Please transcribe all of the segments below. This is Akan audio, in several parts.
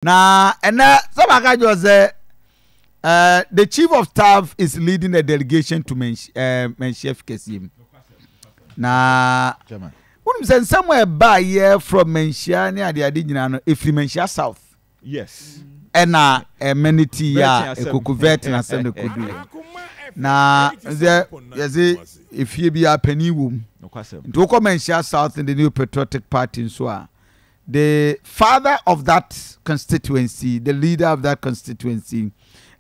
Na ɛnɛ sɛ maka kyerɛ sɛ the chief of staff is leading a delegation to Manhyia kɛseɛ mu. Na wonim sɛ nsɛm a ɛbaeɛ from Manhyia ne adeade nyinaa no ɛfiri Manhyia South. Yes. Ɛna ɛmɛ ne ti yɛ a ɛkoko vɛtin asɛm na ɛkɔduiɛ. Na sɛ yɛse efie bi a panin wɔ mu. Nti wokɔ Manhyia South ne the New Patriotic Party nso a The father of that constituency, the leader of that constituency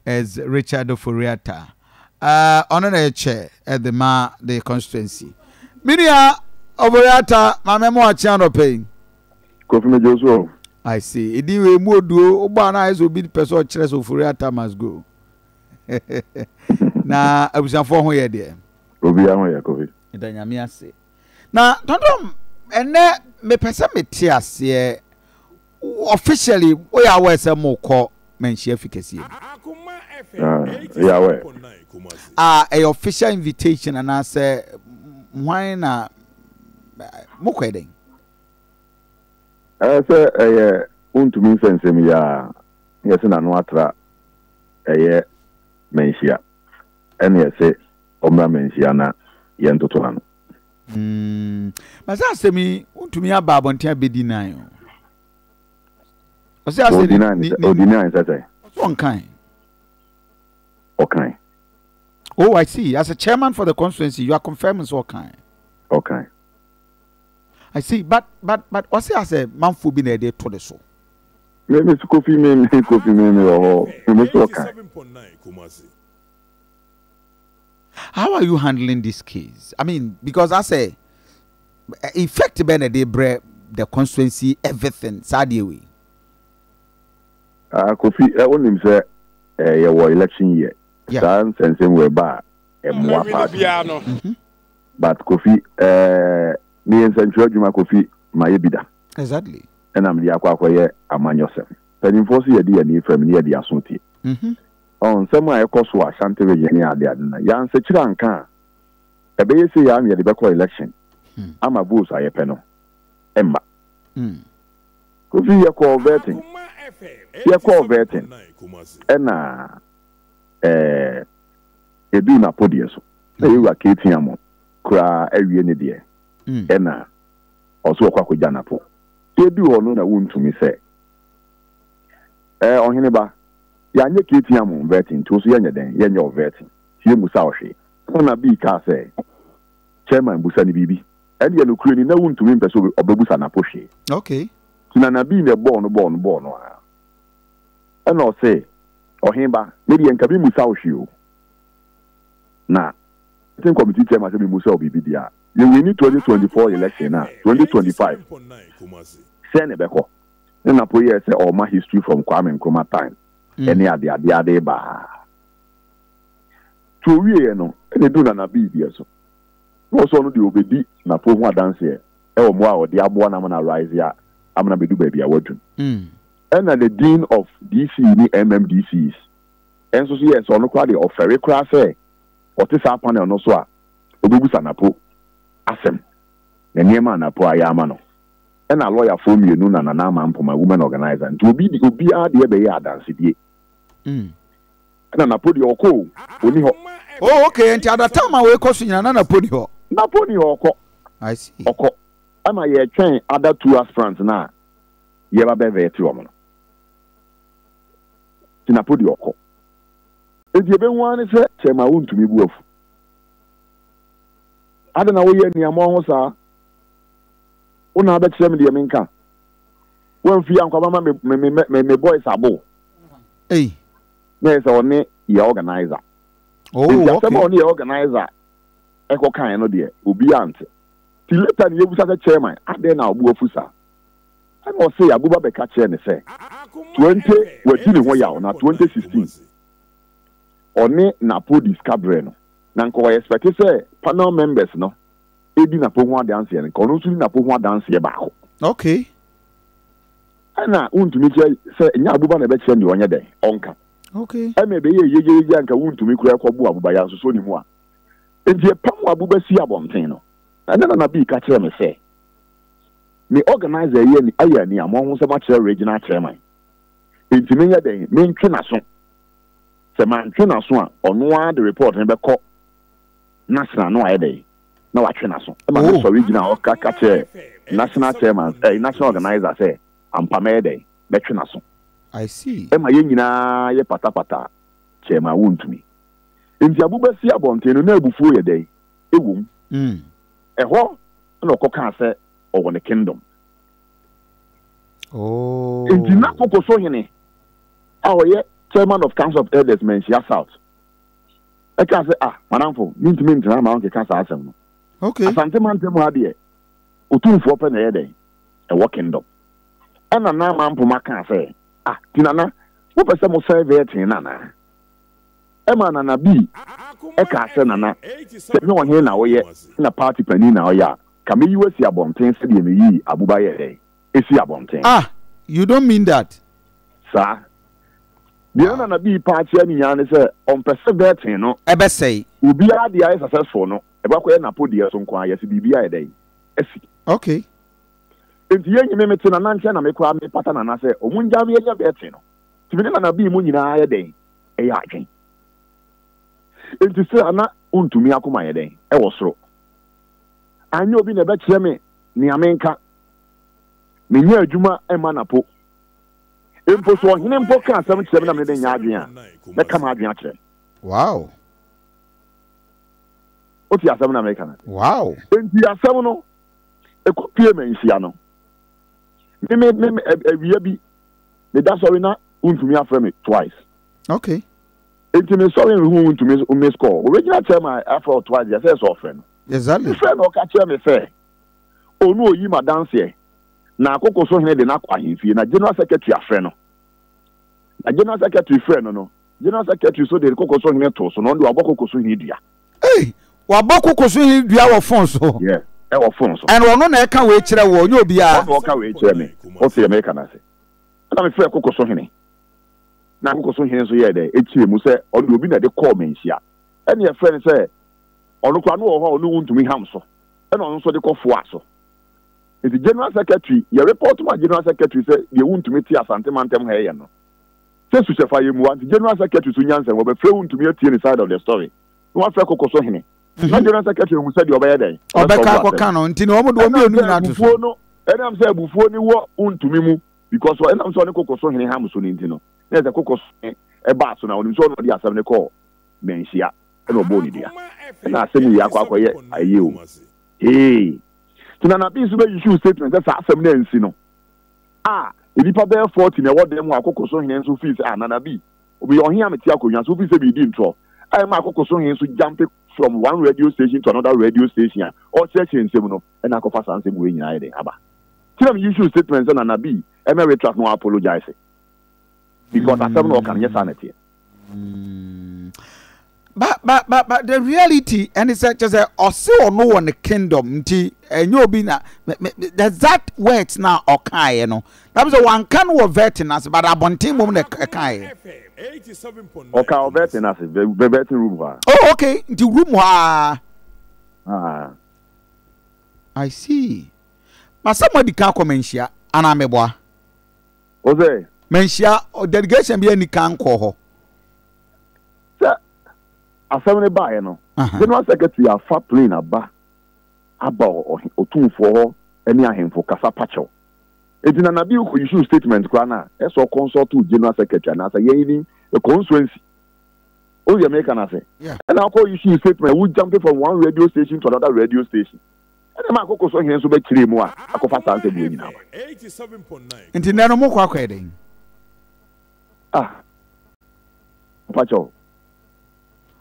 is Richard Ofori-Atta. Ɔno na ɛyɛ chair ɛde ma the constituency. Me nua Ofori-Atta, maame mo akye anɔpɛ yi. Kofi me gye so. I see. Edin wei mu oduo, wobɔ a na ayɛ sɛ obi pɛ sɛ ɔkyerɛ sɛ Ofori-Atta must go. Na abusuafoɔ ho yɛ deɛ. Obiara ho yɛ Kofi. Ɛda Nyame ase. Na Tontom, ɛnnɛ mepɛ sɛ mete aseɛ, officially woyɛ aware sɛ mokɔ Manhyia fi kɛseɛ mu? Ah, yɛ aware. Ah, ɛyɛ official invitation anaasɛ hwan na mokɔɛ dɛn? Ɛɛ sɛ ɛyɛ wontumi nsɛ nsɛm yi a, na yɛse n'ano atra ɛyɛ Manhyia, ɛne yɛse ɔmmra Manhyia na yɛntoto n'ano. Mm, na sɛ asɛm yi wontumi aba abɔnten abɛdi nan o. Ɔsɛ asɛ ne ne ɔdi nan sɛ sɛ. Ɔsɛ ɔnkan. Ɔkan. Oh, I see. As a chairman for the constituency, you are confirming so ɔkan. Ɔkan. I see. But but but ɔsɛ asɛ manfo bi na ɛde to de so. Me me kofi me me kofi me me wɔ hɔ me so ɔkan. How are you handling this case? I mean, because I say effect bɛn na ɛde brɛ the constituency everything saa deɛ wei. Ah, Kofi, eh, wonim sɛ eh, yɛwɔ election year. Yeah. Saa nsɛnsɛm wɔ ɛba a ɛmmoa party. But Kofi, eh, meyɛ nsɛntwerɛ adwuma Kofi, mayɛ bi da. Exactly. Ɛna mede akɔ akɔyɛ amanyɔsɛm. Mpanimfoɔ so yɛde yɛn ani fam ne yɛde aso tie. Ɔn, nsɛm a ɛkɔ so wɔ Ashanti region ne ade ade no, yɛansekyere anka a, ɛbɛyɛ sei ara na yɛde bɛkɔ election ama votes a yɛpɛ no mma. Kofi, yɛkɔɔ vetting, yɛkɔɔ vetting ɛna ɛɛ ɛduu Napo deɛ so, na yɛwura Keeti Ammon koraa awie ne deɛ, ɛna ɔso ɔkɔ akɔgya Napo. Yɛduu hɔ no na wontumi sɛ, ɛɛ ɔhene ba, Yɛanyɛ Ketia mo vetting nti wo nso yɛnyɛ dɛn? Yɛnyɛ wo vetting nti yɛmmusa wo hwee. Ɛnna Bii kaa sɛ, Chairman, busa no biribi. Ɛndeɛ nokorɛ ni, na wontumi mpɛ sɛ ɔbɛbusa Napo hwee. Okay. Nti Nana Bii na ɛbɔɔ no bɔɔ no bɔɔ no ara. Ɛnna ɔse, Ɔhenba, me deɛ nka memmusa wo hwee o. Na Vetting Committee Chairman sɛ memmusa wo biribi deɛ a, yɛwini 2024 election no a, 2025 sɛn na ɛbɛkɔ? Ne Napo yɛɛ sɛ ɔrema history from Kwame Nkrumah time ɛne ade ade ade baa. Nti owieɛ no ɛna ɛduu Nana Bii deɛ so. Na ɔsɛ ɔno deɛ ɔbɛdi Napo ho adanseɛ ɛwɔ mmoa a ɔde aboa no ama no arise a ama no abɛdu baabi a wadu no. Ɛna the Dean of DC ne MMDCs nso so yɛɛ sɛ ɔno koraa deɛ ɔfɛre koraa sɛ ɔte saa panel no so a ɔbɛbusa Napo asɛm na nneɛma a Napo ayɛ ama no. Ɛna lɔyafoɔ mmienu na Nana Ama Ampoma, women organiser, nti obi de obiara deɛ bɛyɛɛ adansedie. Ɛna Napo deɛ ɔkɔ o, ɔni hɔ. Oh okay, nti at the time a wei kɔ so nyinaa na Napo ni hɔ? Napo ni hɔ, ɔkɔ. I see. Ɔkɔ. Ɛna yɛtwɛn other two aspirants no a yɛba bɛ vet wɔn no. Nti Napo deɛ ɔkɔ. Nti yɛbɛhu ara ne sɛ Chairman wontumi bu afu. Adɛn na woyɛ aniammɔn ho saa? Wo na abɛkyerɛ me deɛ menka. Woamfi ankɔ abama me me me me me boys abo. Ei. Na yɛ sɛ ɔne yɛ organizer. Oh, Nti asɛm okay. a ɔne yɛ organizer ɛkɔ kan no deɛ obi ante. Ti later ne yɛbusa sɛ chairman adɛn na ɔbo afu saa? Ɛna ɔse Abuba bɛka kyerɛ ne sɛ 20 wadi ne ho yaw na 2016 ɔne Napo di sika brɛ no na nka ɔyɛ expect sɛ panel members no di Napo ho adanseɛ no, nka ɔno nso di Napo ho adanseɛ baako. Okay. Ɛna wontumi kyerɛ sɛ nyɛ Abuba na ɛbɛkyerɛ deɛ ɔnyɛ dɛn ɔnka. Okay. Ɛna ɛbɛyɛ yeyeyeye a nka wontumi koraa kɔbo Abuba yɛansosɔ ne mu a. Nti ɛpam Abuba si abɔnten no, ɛna Nana Bii ka kyerɛ me sɛ me organizer yi ayɛ aniammɔnhosɛm akyerɛ regional chairman. Enti menyɛ dɛn? Mentwe n'aso. Sɛ mantwe n'aso a, ɔno ara de report no bɛkɔ national na wayɛ dɛn? Na watwe n'aso. Ɛma oh. mesɔre gyina hɔ ka ka kyerɛ national chairman, eh, national organizer sɛ ampa mɛyɛ dɛn? Mɛtwe n'aso. I see. Ɛma yɛn nyinaa yɛ patapata chairman wontumi. Enti aboba si abɔnten no na abufuo yɛ dɛn? Ɛwom. Mm. Ɛhɔ na ɔkɔkaa sɛ ɔwɔ ne kingdom. Oh. Enti na Kokoso hene a ɔyɛ chairman of council of elders Manhyia South ɛka sɛ ah madamfo mentumi ntena ma wonkeka saa asɛm no. Okay. Asante mantam ha deɛ otumfoɔ pɛ na ɛyɛ dɛn ɛwɔ kingdom. Ɛna na Mampoma kaa sɛ ah ti nana wopɛ sɛ mo sɛe vɛɛten no anaa? Ɛma Nana Bii ɛkaa sɛ nana sɛ nyɛ ɔhene na woyɛ na party panin na ɔyɛ a Ka meyi wo asi abɔnten sɛdeɛ meyii Abuba yɛɛ dɛn? Ɛsii abɔnten. Ah! You don't mean that? Saa. Deɛ na Wow. Nana Bii paa kyerɛ ne nyinaa ne sɛ ɔmpɛ sɛ vetting no, Ɛbɛsɛe. obiara deɛ ayɛ successful no, ɛbɛkɔyɛ Napo deɛ so nko ara, yɛse biribi ayɛ dɛn? Asi. Okay. Enti yɛn nyime mete Nana nkyɛn na me koraa mepata Nana sɛ ɔmo ngyaa me yɛnyɛ vetting no. Nti me ne Nana Bii mo nyinaa yɛ dɛn? Ɛyɛ adwen. Enti sɛ na wontumi akoma yɛ dɛn? Ɛwɔ soro. Anyɛ obi na ɛbɛkyerɛ me nea menka. Menyɛ adwuma mma Napo. Mpo sɛ ɔhene mpo ka asɛm kyerɛ me na me ne no nyɛ adwene a, mɛka m'adwene akyerɛ no. Wow. Wote asɛm na meka no ase? Wow. Enti asɛm no, ɛkɔpue manhyia no. Me me me awia bi, meda sɔre na wontumi afrɛ me twice. Okay. Enti me sɔre nhu wontumi miss call. Original chairman afrɛ wo twice deɛ sɛ sɛ ɔfrɛ no. Exactly. Mefrɛ no ɔka kyerɛ me sɛ ɔno oyi m'adanseɛ na akoko so hene de no akɔ ahemfie na general secretary afrɛ no. Na general secretary frɛ no no, general secretary so de koko so hene too so na ɔno de wabɔ koko so hene dua. Ei, wabɔ koko so hene dua wɔ phone so. Yes, ɛwɔ phone so. And ɔno na ɛka wei kyerɛ wo, ɔnyɛ obiara. Ɔno na ɔka wei kyerɛ me. Wote deɛ meka no ase? Ɛna mefrɛ koko so hene. Na koko so hene nso yɛɛ dɛ, ɛkyerɛ mu sɛ ɔno deɛ obi na ɛde kɔɔ manhyia. Ɛne ɛfrɛ no sɛ ɔno koraa no wɔ hɔ a ɔne wo ntumi ham so ɛna ɔno nso de kɔ foa so nti general secretary yɛ report ma general secretary sɛ deɛ wontumi te Asante mantam ha ɛyɛ no sɛ suhyɛfa yɛ mua nti general secretary so nyansa wɔbɛfrɛ wontumi atie ne side of the story na wafrɛ koko so hene na general secretary hu sɛ deɛ ɔbɛyɛ dɛn ɔbɛka akɔka no nti na wɔn de wɔn mmienu nyinaa to so no ɛnam sɛ abufuo ne wɔ wontumi mu because ɛnam sɛ ɔne koko so hene ham so no nti no na ɛsɛ koko so hene ɛbaa so na ɔnim sɛ ɔno ɔde asɛm no kɔɔ manhyia ɛna ɔbɔɔ ne dua. Ɛna asɛm yi akɔ akɔyɛ ayie o. Hee. Nti Nana B nso bɛ issue statement sɛ saa asɛm no ansi no. A nnipa bɛyɛ 40 na ɛwɔ dan mu a Akoko so hene nso fii sɛ ah Nana B, meyɛ ɔhene a mete akonnwa so wofii sɛ meredi ntorɔ. A ɛma Akoko so hene nso jumpe from one radio station to another radio station a ɔrekyerɛkyerɛ nsɛm no ɛna akɔfa saa nsɛm wei nyinaa ayɛ dɛn aba. Nti na me issue statement sɛ Nana B ɛmɛ retract na ɔ apologize because asɛm na ɔka no nyɛ saa na ɛteɛ. Mm. But, but, but, but the reality ɛne sɛ kyɛ sɛ ɔse ɔno wɔ ne kingdom nti ɛnyɛ obi na the exact words na ɔkaeɛ no na sɛ wanka no wɔ vetting ase but abɔnten mmom na ɛkaeɛ. Ɔka wɔ vetting ase vetting room hɔ a. Oh okay nti room hɔ a. Ah. I see. Masa mo adi kan akɔ manhyia anaa meboa. Wo sɛ. Manhyia delegation bi ani kan nkɔɔ hɔ. Sɛ asɛm no baeɛ no, General Secretary afa plane aba aba otumfoɔ hɔ ne ahemfo kasa pakyɛw. Enti Nana Bio kɔ issue statement koraa no a, ɛsɛ ɔconsult General Secretary anaasɛ yɛn even the constituency. Wohu deɛ meka no ase? Ɛna ɔkɔ issue statement, wo jumping from one radio station to another radio station. Ɛna ɛma akoko so hene nso bɛkyerɛɛ mu a akɔfa saa nsɛm wei nyinaa ba. Nti nnɛ no mokɔ akɔyɛ dɛn? Ah, mpakyɛw.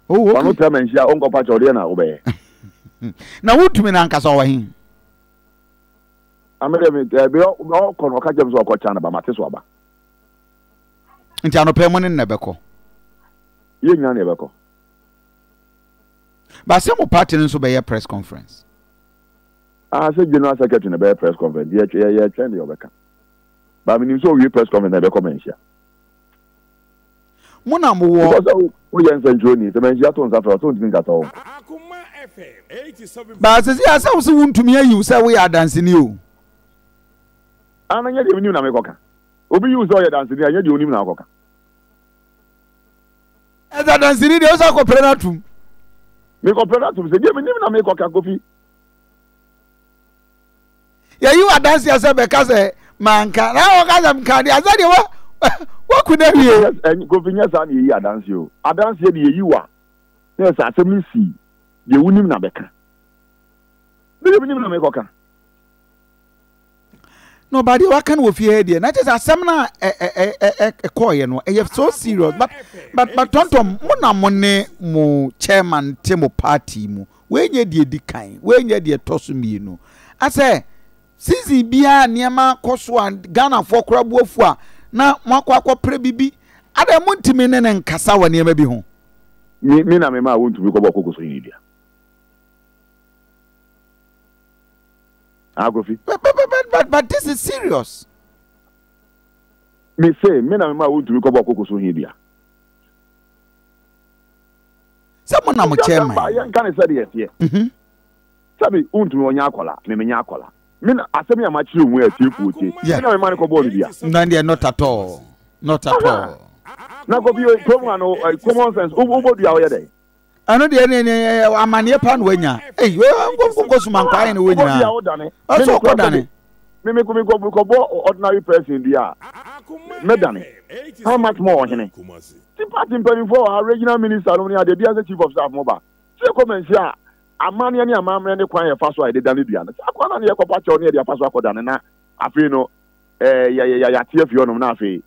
Oh, okay. Ɔno tra manhyia, ɔnkɔ pakyɛw deɛ na wobɛyɛ. Na wotumi no ankasa ɔwɔ he? Ame deɛ me ɛbi ɔkɔ no ɔka kyerɛ me sɛ ɔkɔ China ba mate so aba. Nti anɔpɛ mu ne nnɛ bɛkɔ? Yɛ nyina ne yɛbɛkɔ. But sɛ mo party no nso bɛyɛ press conference. Ah sɛ general secretary na bɛyɛ press conference yɛ yɛ yɛ twɛn deɛ ɔbɛka. But menim sɛ owie press conference na ɛbɛkɔ manhyia. Mo na mo wɔ. Because sɛ woyɛ nsɛnkyerɛwni sɛ manhyia to nsa frɛ wo sɛ wontumi nkasa wɔnkɔ. But sisi a sɛ wo sɛ wontumi ayi wo sɛ woyɛ adanseni o. Ah na nyɛ deɛ menim na mekɔka. Obi yi wo sɛ ɔyɛ danseni a, ɛnyɛ deɛ onim na akɔka. Ɛsɛ danseni deɛ ɔsɛ akɔpere no atom. Mekɔpere no atom sɛ deɛ menim na mekɔka Kofi. Yɛyi wo adanseɛ sɛ bɛka sɛ manka na wɔka sɛ mka deɛ asɛ deɛ waku no awie. Kofi nyɛ saa na yɛyi adanseɛ o. Adanseɛ deɛ yɛyi wa na yɛ sɛ asɛm no sii deɛ wonim na bɛka. Medeɛ menim na mekɔka. Na ɔbaa deɛ waka no wɔ fie ha deɛ na kyerɛ sɛ asɛm no a ɛkɔɔyɛ no ɛyɛ so serious but but but tɔntɔn mo na mo ne mo chairman te mo party mu wei nyɛ deɛ di kan wei nyɛ deɛ ɛtɔ so mmienu asɛ season biara nneɛma kɔ so a Ghanafoɔ koraa bu afu a na mo akɔ akɔpere bibi adɛn mo ntumi ne ne nkasa wɔ nneɛma bi ho. Me me na me ma wontumi kɔbɔ koko so hene dua. Ah, Kofi. But, but, but, but, but this is serious. Me say, me na me ma wontumi kɔbɔ koko so he dua. Sɛ mo na mo chairman. Yɛn ka ne sɛ deɛ ɛteɛ. Mhm. Sɛbi wontumi ɔnyɛ akɔla, me menyɛ akɔla. Me na asɛm yi a makyerɛ mu atiefoɔ tie. Me na me ma ne kɔbɔɔ no dua. No deɛ not at all. Not at all. Na Kofi kurom ano common sense wobɔ dua woyɛ dɛn? Ɛno deɛ ne ne amaneɛ pa na wanya. Ei, nkɔ suma nkwa ayɛ ne wɔ nyinaa. Ɔsɛ ɔkɔ dane. Me me me kɔ bɔ ordinary person dua a mɛdane. How much more ɔhene? Ti party mpanimfoɔ wɔ ha, regional minister nom ne adeɛ, bia sɛ chief of staff mo ba. Sɛ yɛkɔ manhyia a, amanneɛ ne amammerɛ ne kwan yɛfa so a yɛde dane dua no. Saa kwan no na yɛkɔpa kyɛw ne yɛde afa so akɔdane na afei no eh, yɛate afi hɔnom na afei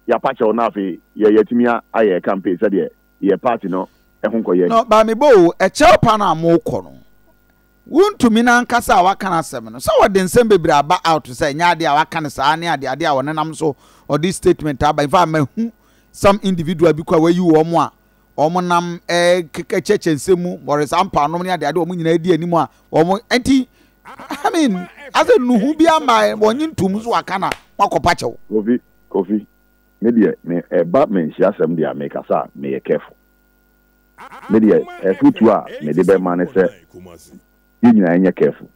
yɛapa kyɛw na afei yɛatumi ayɛ campaign sɛdeɛ yɛ party no ho nkɔyɛ. No, ba me bo o, ɛkyɛw pa no a mokɔ no, wontumi no ankasa a waka no asɛm no, sɛ wɔde nsɛm bebree aba out sɛ ɛnyɛ adeɛ a waka no saa ne adeɛ adeɛ a wɔnenam so ɔde statement aba. In fact, mahu some individual bi kɔ a wayi wɔn a wɔn nam ɛkeka kyɛkyɛ nsɛm mu, Maurice Ampaw nom ne adeɛ adeɛ wɔn nyinaa di anim a wɔn nti, I mean, asɛ nuhu bi ama wɔnye ntum so waka na wakɔpa kyɛw. Kofi, Kofi, Me deɛ me ɛba manhyiasɛm deɛ a mekasa a meyɛ careful. Me deɛ afutuo a mede bɛma ne sɛ yɛn nyinaa yɛnyɛ careful.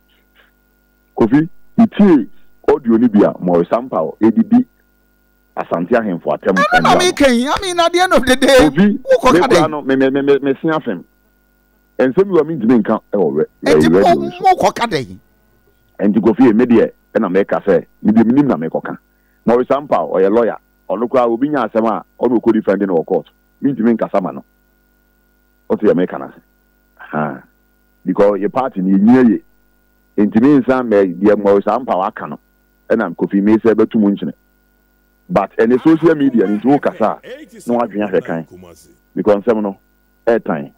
Kofi, metiee audio no bi a Maurice Ampaw redidi Asante ahemfo atɛm Ɛno na nwura no. meka yi, I mean at the end of the day, Kofi, wokɔka me koraa dɛn? no me me me me se afem. Nsɛm bi wɔ a mentumi nka wɔ rɛ Enti radio yi so. mokɔka dɛn? Enti Kofi, me deɛ ɛna meka sɛ me deɛ menim na mekɔka. Maurice Ampaw, ɔyɛ lawyer, ɔno koraa obi nya asɛm a ɔna ɔkɔ defend no wɔ court, mentumi nkasa ma no. Wote deɛ meka no ase? Ahaa. Because yɛ party no yɛnyina yie. Enti mensan mɛ deɛ Maurice Ampaw aka no ɛna Kofi Mensah bɛto mu nkyene. But ɛnɛ social media no nti wokasa a na wadwene ahwɛ kan because nsɛm no ɛɛtan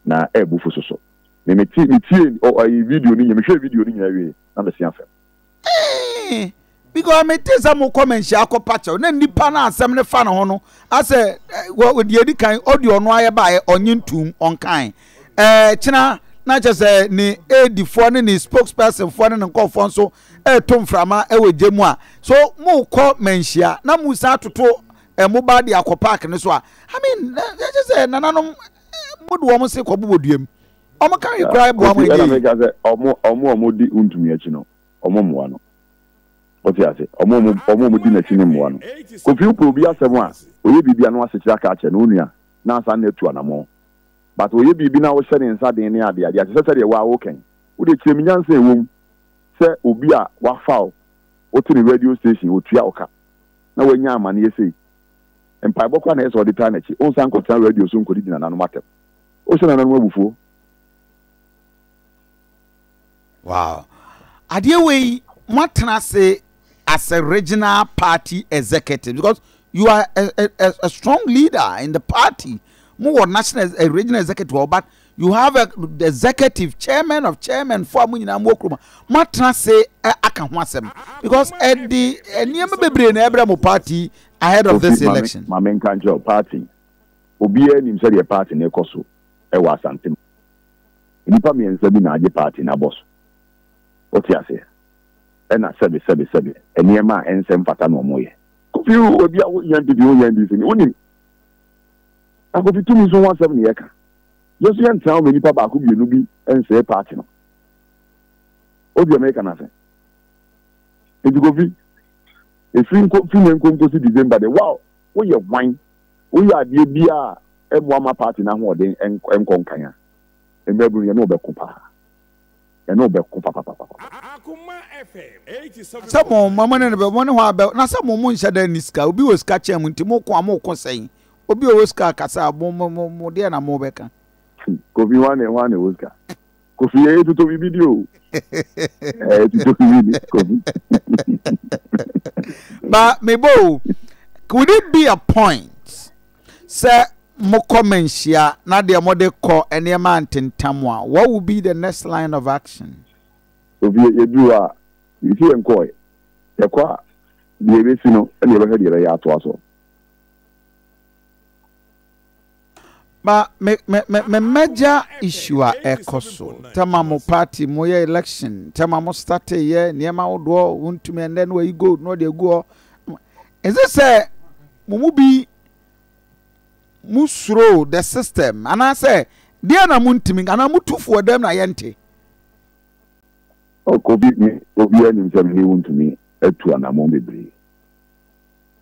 na ɛɛbu fo soso. Me mete metie ɔ video no nyina mehwɛɛ video no nyina wie na mese afɛm. Eeh because me te sɛ mo kɔ manhyia akɔ pa kyɛw na nipa no asɛm no fa ne ho no asɛ wɔ deɛ edi kan ɔde ɔno ayɛ baayɛ ɔnye ntum ɔnkan ɛɛ kyena na kyɛ sɛ ne edifoɔ ne ne spokesperson foɔ ne ne nkɔfoɔ nso ɛɛto mframa ɛwɔ gye mu a so mo kɔ manhyia na mo san atoto ɛmo ba de akɔ park no so a I mean ɛkyɛ sɛ nananom mo de wɔn se kɔ bobɔ duam. Ɔmo ka hwee koraa boa mo Kofi ɛnyɛ ɛna yie. meka sɛ ɔmo ɔmo a ɔmo di Wontumi akyi no ɔmo mmoa no. Wote ase? Ɔmo a ɔmo ɔmo a ɔmo di n'akyi no mmoa no. Kofi wopɛ obi asɛm a ɔyɛ biribi a na wasekyerɛ aka akyerɛ no wo nua na asan na atu anamɔn. But ɔyɛ biribi na wohyɛ ne nsa den ne ade ade a te sɛ sɛdeɛ wo ara woka yi. Wo deɛ kyerɛ me nyansa a ɛwɔ mu sɛ obi a wafa wo wote ne radio station ɔtua wo ka na wanya amaneɛ sei. Mpaebɔ koraa na ɛyɛ sɛ ɔde taa n'akyi. Wonsan nkɔtena radio so nkɔdidi nananom atɛm. Wohyɛ nananom abufuo. Wow. Adeɛ wei moatena ase as a regional party executive because you are a, a, a, a strong leader in the party. Mo wɔ national a regional executive but you have a the executive chairman of chairman fo a mo nyinaa mo wɔ kurom. Moatena ase aka ho asɛm because ɛde nneɛma bebree na ɛbrɛ mo party ahead of this election. Maame nka nkyerɛ party Obiara nim sɛdeɛ party no rekɔ so wɔ Asante mu. Nnipa mmiɛnsa bi na agye party no abɔ so. Wote aseɛ? Ɛna sɛbe sɛbe sɛbe nneɛma a ɛnsɛ mfata na wɔyɛ. Kofi obi a wonyɛ NPP wonyɛ NDC ni wonim. Na Kofi tumi nso ho asɛm na yɛka. Yɛn nso yɛntena hɔ ma nnipa baako mmienu bi nsɛe party no. Wote deɛ meka no ase? Nti Kofi. Ɛfiri nko firi nnɛ nko nkosi December deɛ wow woyɛ hwan? Woyɛ adeɛ biara a ɛmmoa mma party no ahoɔden nkɔ nkan a, mmabunu yɛne wo bɛko paa. Yɛne wo bɛko papapapapa. Sɛ mo mo ne no bɛ mo ne hwan bɛ na sɛ mo mo nhyɛ da nni sika obi wɔ sika kyɛn mo nti mo ko a mo ko sɛn obi a ɔwɔ sika kasa a mo mo mo mo deɛ na mo bɛka. Kofi hwan na hwan na ɛwɔ sika? Kofi yɛ etuto biribi di o. Ɛɛ etuto biribi di Kofi. Ba mebo o, could it be a point sɛ mokɔ manhyia na deɛ mode kɔ nneɛma antentam a, what will be the next line of action? Kofi yɛduru hɔ a, yɛsi yɛn kɔɛ. Yɛkɔ a, deɛ ɛbɛsi no ɛna yɛbɛhwɛ deɛ yɛbɛyɛ atoa so. Ba me me me me major issue a ɛkɔ so tɛma mo party mo yɛ election tɛma mo start yɛ nneɛma ahodoɔ wontumi ɛnɛ no wayi gold na ɔde agu hɔ ɛsɛ sɛ mo mu bi mo suro the system anaasɛ deɛ na mo ntumi anaa mo tu foɔ dɛm na yɛnte. Obi me obi anim sɛ me ne wo ntumi atu anamɔn bebree.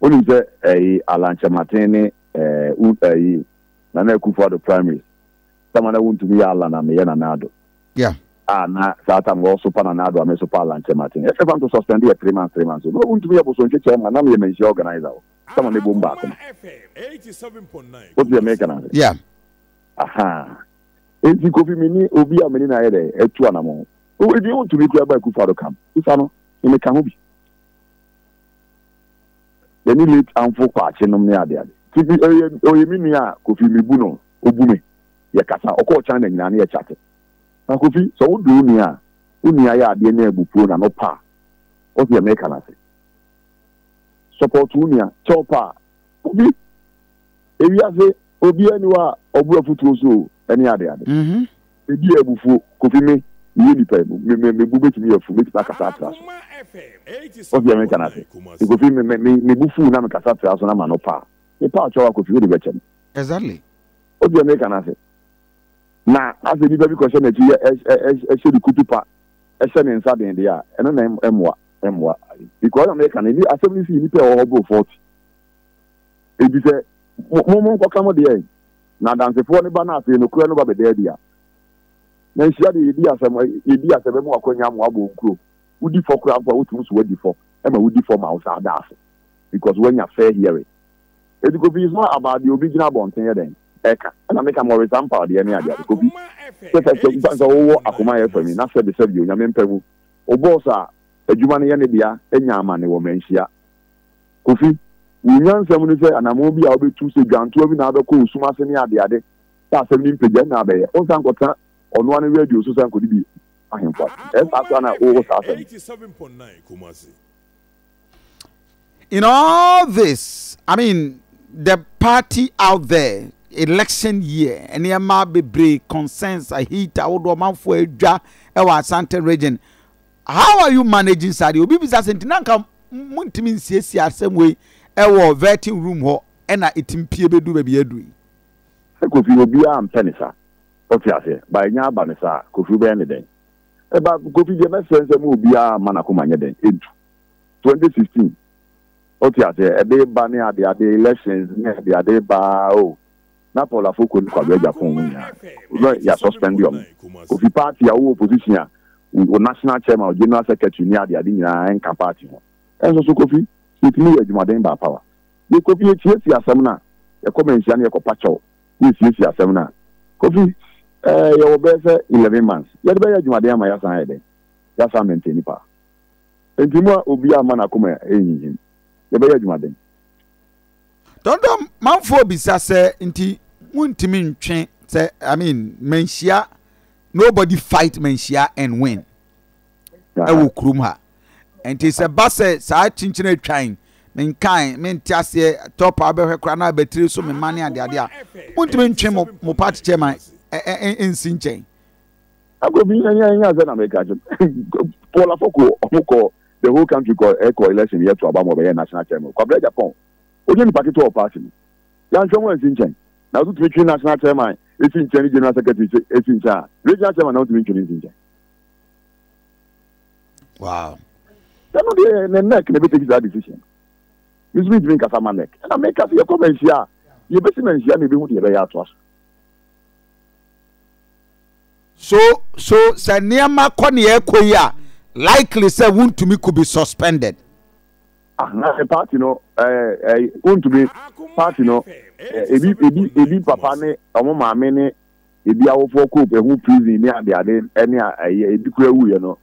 Wonim sɛ ɛyi Alan Kyerematen ne ɛɛ u ɛyi Nana Akufo Addo primaries sama na wontumi yɛ Alan a meyɛ Nana Addo. Yeah. A na saa tam wɔsopa Nana Addo a mesopa Alan Kyerematen. Ɛsɛ fa nto suspend yɛ 3 months 3 months o. Na wontumi yɛ Bosontwe chairman na meyɛ Manhyia organizer o. Sama na ebom baako no. Wote deɛ meka no ase? Yeah. Aha. Enti Kofi me ne obi a me ne no ayɛ dɛ atu anamɔn. Ebi wontumi kura ba Akufo Addo camp. Bisa no, me meka ho bi. Yɛne late Amfo Kwakye nom ne ade ade. Nti bi ɔyɛ ɔyɛ me nua a Kofi me bu no, obu me. Yɛ kasa, ɔkɔɔ China nyinaa ne yɛ chate. Na Kofi, sɛ wo dɔ wo nua a, wo nua yɛ adeɛ na abufuo na no pa a, wo deɛ meka no ase. Support wo nua, kyɛw pa a. Kofi, ewiase obiara ni hɔ a ɔbu afutuo so o, ɛne ade ade. Ebi yɛ abufuo. Kofi me, meyɛ nipa yi, me me me bo betumi afu, metumi akasa atra so. Wote deɛ meka no ase? Nti Kofi me me me me bo fu na mekasa tra so na ma no pa a, me pa kyɛw a Kofi wode bɛkyɛ me. Exactly. Wote deɛ meka no ase? Na asɛ nipa bi kɔhyɛ n'akyi yɛ ɛ ɛ ɛhyɛ ne kutupa, ɛhyɛ ne nsa den deɛ a, ɛno na ɛmmoa, ɛmmoa. Because na meka no, asɛm no sii nipa a ɛwɔ hɔ boro 40. Enti sɛ mo mo nkɔka mo deɛ. Na adansefoɔ no ba na afei nokorɛ no ba bɛda adi a, na nhyira deɛ yɛdi asɛm, yɛdi asɛm ɛmu akwanya ama wabɔ wo nkuro. Wodi fɔ koraa mpo a wotumi so wadi fɔ ɛma wodi fɔ ma wo saa da ase because woanya fair hearing. Enti Kofi it's not about deɛ obi gyina abɔnten yɛ dɛn ɛka. Ɛna meka Maurice Ampaw deɛ ne adeade. Kofi, sɛ sɛ sɛ mfa sɛ wowɔ akoma yɛ fam yi na sɛbe sɛbe Onyame mpɛ mu wo boss a adwuma no yɛ ne dea anya amane wɔ manhyia. Kofi, wo nyansa mu ne sɛ anammɔn bi a wobɛtu sɛ dwantoa bi na abɛkɔ wo sum ase ne adeade sɛ asɛm no mpagya nna abɛyɛ. Wonsan nkɔtena ɔno ara ne radio so san nkɔdidi ahemfo ase. Ɛyɛ saa koraa na wowɔ saa asɛm no. In all this, I mean, the party out there, election year, nneɛma bebree, concerns, heat ahodoɔ, ɔmanfoɔ adwa ɛwɔ Asante region. How are you managing saa deɛ? Obi bisa sɛ nti na nka montumi nsiesie asɛm wei ɛwɔ vetting room hɔ ɛna ɛtumi pie bɛdu baabi aduru yi? Sɛ Kofi obiara mpɛ ne sa wote aseɛ but ɛnya aba ne sa a Kofi wobɛyɛ ne dɛn ɛba Kofi deɛ mɛsrɛ nsɛ mo obiara mma nakoma nyɛ dɛn ɛntu 2016 wote aseɛ ɛde ba ne ade ade elections ne ade ade ba o na Paul Afoko ne Kwabena Agyapong mo nyinaa na yɛ suspend wɔn. Kofi party a wowɔ opposition a wo national chairman, wo general secretary ne ade ade nyinaa nka party ho. Ɛnso so Kofi yɛtumi yɛ adwumaden baa power. Yɛ Kofi yɛsiesie asɛm no a yɛkɔ manhyia no yɛkɔ pa kyɛw na yɛsiesie asɛm no a Kofi ɛɛ yɛwɔ bɛyɛ sɛ 11 months yɛde bɛyɛ adwumaden ama yɛasan ayɛ dɛn yɛasan maintain power. Enti mo a obiara mma n'akoma ɛnhinhim yɛbɛyɛ adwumaden. Dɔndɔn manfoɔ bisa sɛ nti montumi ntwe sɛ I mean manhyia nobody fight manhyia and win ɛwɔ kurom ha nti sɛ ba sɛ saa kyinkyin atwan menkan mente aseɛ tɔpa abɛhwɛ koraa na abatiri so mema ne adeade a montumi ntwe mo mo party chairman nsi nkyɛn. Akobi ɛnyɛ ɛnyɛ asɛ na meka kyɛ Paul Afoko ɔmo kɔ the whole country kɔ ɛkɔ election yɛ to aba ma ɔbɛyɛ national chairman Kwabena Agyapong Onye nipa ketewa wɔ party mu. Yɛanhwɛ ho ansi nkyɛn. Na so tumi twe national chairman si nkyɛn ne general secretary si nkyɛn a, regional chairman na wontumi ntwe no nsi nkyɛn. Wow. Ɛno deɛ ne neck na ɛbɛtake saa decision. Me nso mentumi nkasa ma nec. Ɛna meka sɛ yɛkɔ manhyia a, yɛbɛsi manhyia na yɛbɛhu deɛ yɛbɛyɛ atoa so. So so sɛ nneɛma kɔ nea ɛkɔ yi a, likely sɛ wontumi could be suspended. Ah, na sɛ party no ɛɛ ɛɛ wontumi party no ebi ebi ebi papa ne ɔmo maame ne ebi awofoɔ kɔ ɛho prison ne ade ade ɛne ɛyɛ ebi kura wuiɛ no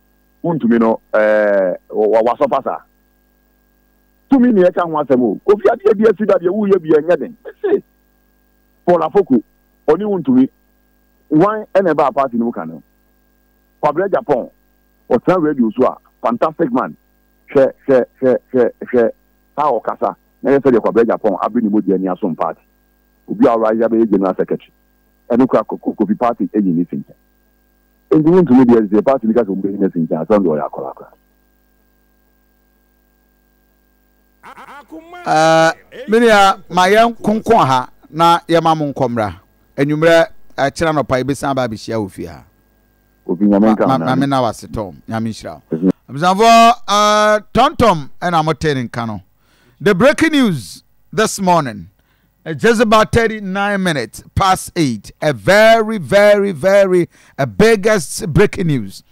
wontumi no ɛɛ wasɔfa saa tumi ne ɛka ho asɛm o. Kofi adeɛ bi asi da deɛ wuyɛ bi ɛnyɛ den. Mese Paul Afoko ɔne wontumi hwan ɛna ɛbaa party no mu kane Kwabena Japan ɔtena radio so a fantastic man. Hwɛ hwɛ hwɛ hwɛ hwɛ how ɔkasa na hwɛ sɛdeɛ Kwabena Agyapong abere ne mogya ani asom party. Obi a ɔrise abɛyɛ general secretary ɛno koraa Kofi party ayi no si nkyɛn. Enti wontumi deɛ sɛ party no ka sɛ wɔbɛyi no asi nkyɛn a sɛ ɔno deɛ ɔyɛ akwadaa koraa. Uh, me nua ma yɛn konko ha na yɛma mo nkɔ mmra anwummerɛ ɛkyerɛ anɔpa yɛbɛsan aba abɛhyia wɔ fie ha. Kofi Nyame nka ho na Maame na wase tɔm Nyame nhyira wo. Abusuafoɔ uh, tɔntɔm ɛna mo te ne nka no. The breaking news this morning. It's just about 39 minutes past 8. A very, very, very a biggest breaking news.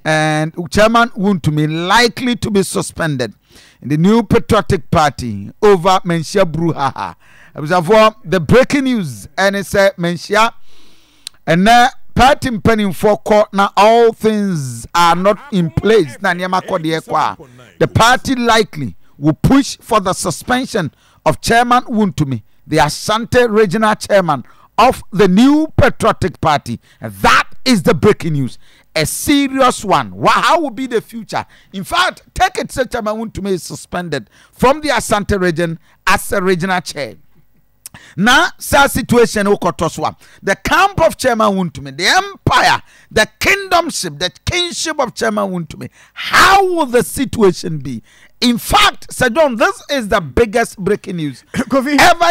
And Chairman Wuntumi likely to be suspended in the new Patriotic Party over Mensia Bruhaha. Abusuafoɔ, the breaking news ɛne sɛ Mensia Ɛnnɛ party mpanimfoɔ kɔ na all things are not in place na nneɛma kɔ deɛ kɔ a, the party likely will push for the suspension of Chairman Wontumi, the Ashanti Regional Chairman of the New Patriotic Party. That is the breaking news. A serious one. How will be the future? In fact, take it, say Chairman Wontumi is suspended from the Ashanti region as a regional chair. Na saa situation no kɔtɔ so a, the camp of Chairman Wontumi, the empire, the kingdomship, the kingship of Chairman Wontumi, how will the situation be? In fact, Sir John, this is the biggest breaking news Kofi, ever.